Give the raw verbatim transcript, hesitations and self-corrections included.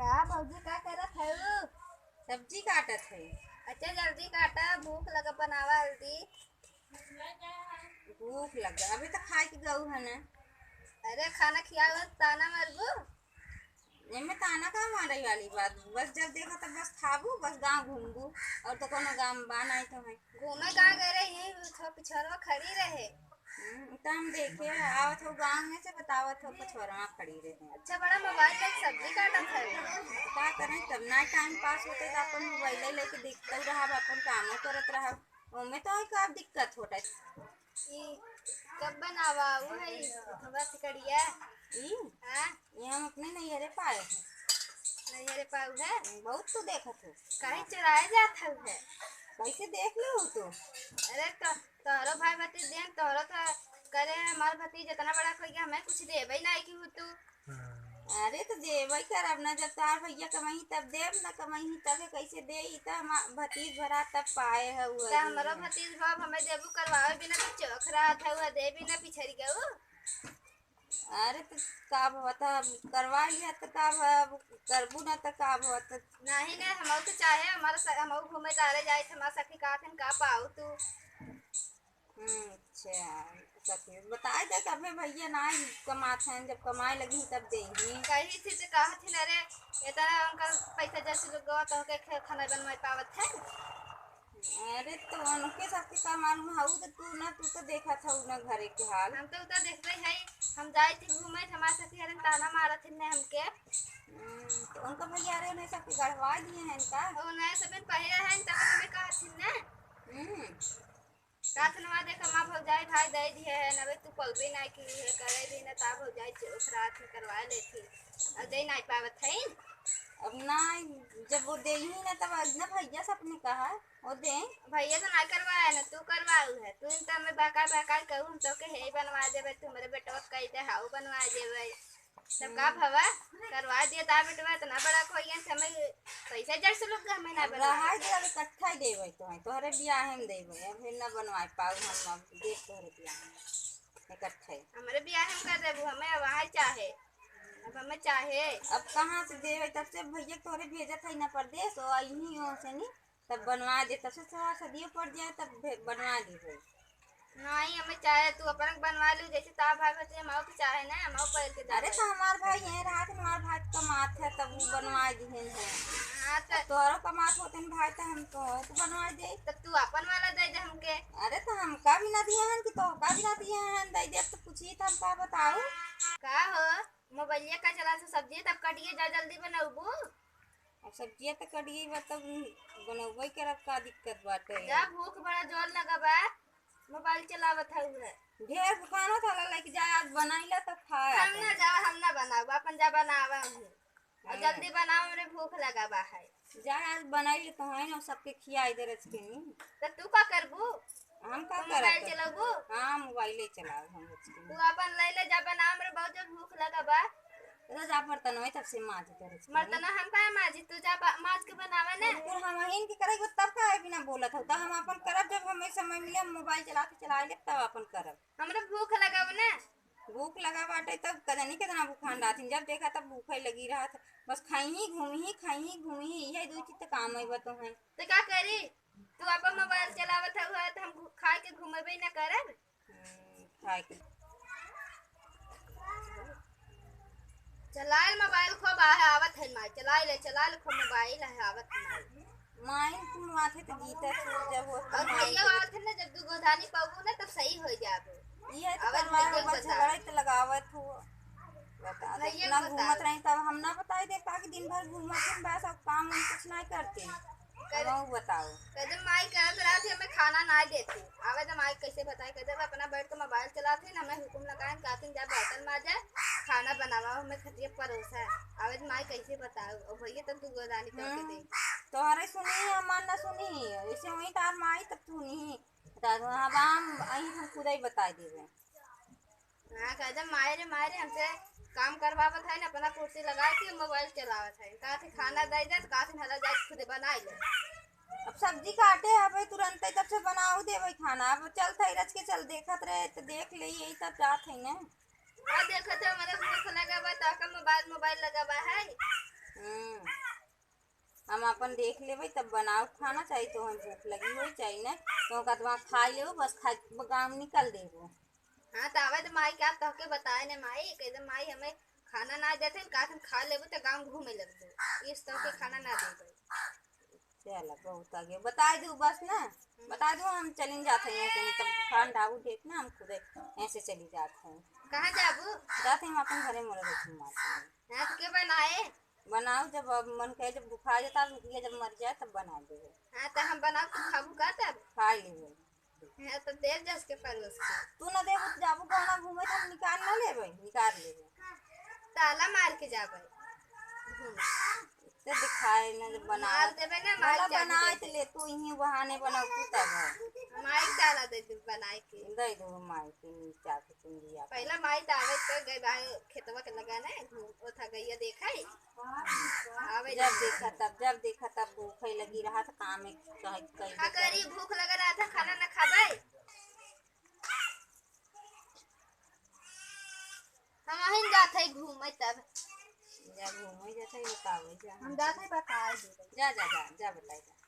का भौजी, का करत हऊ? सब्जी काटत है। अच्छा, जल्दी काटा, भूख लगा, बनावा जल्दी। भूख लगा, अभी तो खाए के गऊ है ना। अरे, खाना खियाओ, ताना मारबू। एमे ताना का मारे वाली बात, बस जब देखा तब बस खाबू, बस गाँव घूमबू, और तो कोनो काम बा नहीं तो है। घूमे कहाँ गए रहे, यही थो पिछोरवा खड़ी रहे। हम्म, तो हम देखे आवत हो गाँव में से, बतावत हो पिछोरवा खड़ी रहे। अच्छा, बड़ा मोबाइल में सब्जी काटत है। का करें, तब ना टाइम पास होते तो अपन मोबाइल लेके देखते रहा, अपन कामों करत रहा, ओमे तो का दिक्कत होता है। ई कब बनावा? उ है ई हथवा सिकड़िया। ई? हाँ। ये हम अपने नैहरे पाए हैं। नैहरे पाऊ है? बहुत तो देखत हो। कहीं चुराए जात हऊ है? कैसे देख लो हो तो? अरे तो तोहरो भाई भतीज देन, तोहरो तो करे हमार भतीज इतना बड़ा कोई के हमें कुछ देबे नहीं की हो तू। अरे तो देबे करब ना, जब तार भैया कमाई तब देब ना, कमाई तब कैसे दे? ई तो हम भतीज भरा तब पाए है वो तो हमरो भतीज भाव हमें देबू करवावे बिना तो चोख रहत है, वो दे बिना पिछड़ गऊ। अरे तो का भवा, तो करवा लिया तो का भवा, अब करबू ना तो का भवा, तो नहीं, नहीं, हमहू तो चाहे, हमारा स-, हमहू घूमे तारे जाए थे, हमारा सखी कहत हन, "का पाऊ तू?" हम्म, अच्छा, सखी, बताए दे, कबे भैया ना कमात हैं, जब कमाए लगी तब देही। कही थी तो कहत थी, "अरे, इतना उनका पैसा जैसे लोग गवा तो के खे-, खाना बनवाए पावत है।" अरे, तो उनके सबके का मालूम हऊ, तो तू ना, तू तो देखत हऊ ना घरे के हाल। हम तो उधर देख रही है, हम जाए थे घूमे, हमारे साथी हरन ताना मारत थे हमके। हम्म, तो उनका भैया रे उन्हें सबके गढ़वा दिए हैं का? ओ, नहीं, सब दिन पहले हैं, तब हमें कहा थी ना। हम्म। का थनवा देख, माँ भौजाई भाई दे दिए हैं, नबे तू पलबे नहीं की है, करे भी ना, ता भौजाई चोख रात में करवा लेती। और दे नहीं पावत है। अब ना, जब वो दे ही ना, तब ना भैया से अपने कहा, वो दे। भैया से ना करवाए ना, तू करवाऊ है। तू इन तब में बहका बहका कहू, हम तो के हे बनवा देबे, तू हमरे बेटवा कह दे, हाउ बनवा देबे। तब का हम्म। भवा, करवा दिया ता बेटवा, इतना बड़ा कोई है, हमें पैसा जड़ से लोग हमें ना अब बनवा रहा दे। दे, अब इकट्ठा ही देबे तो है, तोहरे बियाह में देबे, अब फिर ना बनवाए पाऊ हम, अब देख तोहरे बियाह में इकट्ठा ही। हमरे बियाह में कर देबू, हमें वहाँ चाहे, अब हमें चाहे। अब कहाँ से देबे, तब से भैया तोहरे भेजत है ना परदेस, और यहीं से नहीं, तब बनवा दे, तब से थोड़ा सदियों पड़ जाए, तब भे-, बनवा दी भाई। नहीं, हमें चाहे तू अपन बनवा लू, जैसे ता भाई होते हम के चाहे ना, हम पहल के अरे जावे। तो हमार भाई यहीं रहा था, हमार भाई कमात है, तब वो बनवा दिहन है। हाँ, तो अब तोहरो कमात होते हैं भाई, तो हम तो, तो बनवा दे। तब तू अपन वाला दे दे हमके। अरे तो हमका भी ना दिया हन कि तोहका भी ना दिया हन, दे दे तो पूछी तो हम का बताऊ। का हो, मोबाइलिया का चला से सब्जी तब कटिए जा, जल्दी बनाऊ बू। अब सब्जिया तो कट गई बा, तब बनौबे करब, का दिक्कत बाटे? जा, भूख बड़ा जोर लगा बा, मोबाइल चलावत है उहे। ढेर खाना थाला लेके जा, आज बनाइला तब खाए हम ना अपन। जाओ, हम ना बनाओ, अपन जा बनावा हूँ। और हाँ। जल्दी बनाओ, हमरे भूख लगा बा है। जा, आज बनाइले तो है ना, सबके खियाई दे रच के नी। तो तू का करबू? हम का तू करब मोबाइल तो? चलाबू? हाँ, मोबाइले चलाओ हम बच्चे। तू अपन ले ले जा, बना, हमरे बहुत जोर भूख लगा बा। तो जा बर्तन वही तब से माज दे रच के। बर्तन हम का माजी, तू जा बा-, माज के बनावे ने। बिल्कुल हम अहिन के करे, तब का है बिना बोलत हो? तो हम अपन करब, जब हमें समय मिले, हम मोबाइल चलाते चला ले, तब अपन करब। हमरे भूख लगा बा ना। भूख लगा बाटे, तब कदनी कितना भूखान रहथिन, जब देखा तब भूखे लगी रहत। बस खाई ही, घूमी ही, खाई ही, घूमी ही, यही दो चीज तो काम है बा तो है। तो का करी? तू अपन मोबाइल चलावत हऊ, तो हम घु-, खाए के घूमबे न करब। हम्म, खाए के। चलाइल मोबाइल खूब आहे, आवत है माई, चलाइल, चलाइल खूब मोबाइल आहे, आवत है माई। माई, तुम माथे तो जीता छू, जब वो और भैया आवत है ना, जब दू गोधानी पाबू ना, तब सही हो जाबू। ये तो अब करवाए भैया बस बता। झगड़ा तो लगावत हो। बता दे, भैया इतना बता। घूमत रही, तब हम ना बताई दे, पाके दिन भर घूमत रही, बस अब काम हम कुछ नहीं करते। कर-, अब बताओ। कदम माई करत रहत है, हमें खाना ना देती। आवे तो माई कैसे बताए, कदम अपना बैठ के मोबाइल चलाती ना, हमें हुकुम लगाए, कहती जा बर्तन माजे, खाना बनावा, हमें खटिया परोसा। आवे तो माई कैसे बताओ, और भैया तब तू गोदानी करके दे। हम्म, तोहरे सुनी, हमार ना सुनी, ऐसे वही तार माई तब तू नहीं। बता दो, अब हम, अहीं हम खुदा ही बताई देबे। हाँ, कह दे, "माई रे, माई रे, हमसे काम करवावत है ना, अपना कुर्सी लगा के मोबाइल चलावत है।" कहा थी, "खाना दे दे," तो कहा थी, "हला जाके खुदे बनाई ले।" अब सब्जी काटे हवे तुरंते, तब से बनाऊ देबे खाना। अब चल थई रच के चल देखत रहे, तो देख ले, यही तब जात है ना। और देखत है, हमारे भूख लगा बा, तो का मोबाइल, मोबाइल लगा बा है। हम्म, हम अपन देख लेबै, तब बनाओ खाना, चाहे तो हम भूख लगी होई, चाहे नहीं, तो का तो वहाँ खाई लेबो, बस खा के गाँव निकल देबो। हाँ, तो आवे तो माई का तोहके बताए ने माई, कह दे माई हमें खाना ना देते, का तुम खा लेबो तो गाँव घूमे लगबो, इस तोहके खाना ना देबे। चला, बहुत आगे बताए दू बस ना, बताए दू, हम चलिन जात हैं यहाँ से, तब खान ढाबू देख ना, हम खुदे यहाँ से चली जात हैं। कहाँ जाबू? जात हैं हम अपन घरे, मोरे बैठे मार के। हाँ, तो के बनाए? बनाओ, जब अब मन कहे, जब बुखार जाता, रुकिया जब मर जाए, तब बना देबे। हाँ, तो हम बनाओ, तू खाबू का तब? खा लेबे। हाँ, तो देव जस के परोस के। तू ना देबू, तो जाबू गाना घूमे, तो हम निकाल ना लेबे, निकाल लेबे। ताला मार के जाबे घूमे। ते दिखाए ना, जब बना मार देबे ना, मार बोला, के बनाए देबे। तो ले, तू इहीं बहाने बनाऊ, तू तब है। माई ताला दे दे बनाए के। दे दो माई के, नीचा के चुंदिया के। पहला माई तो आवे तो गई बा खेतवा के लगा ने, घूम, ओथा गइया देखाई। आवे जब देखा तब, जब देखा तब भूखे लगी रहा, तो काम एक चाहे कई का करी, भूख लगा रहा था, खाना ना खाबे। हम अहिन जात है घूमे तब। जा घूमे जात है, बतावे जा। हम जात है बताए देबे। जा, जा, जा, जा बताए जा।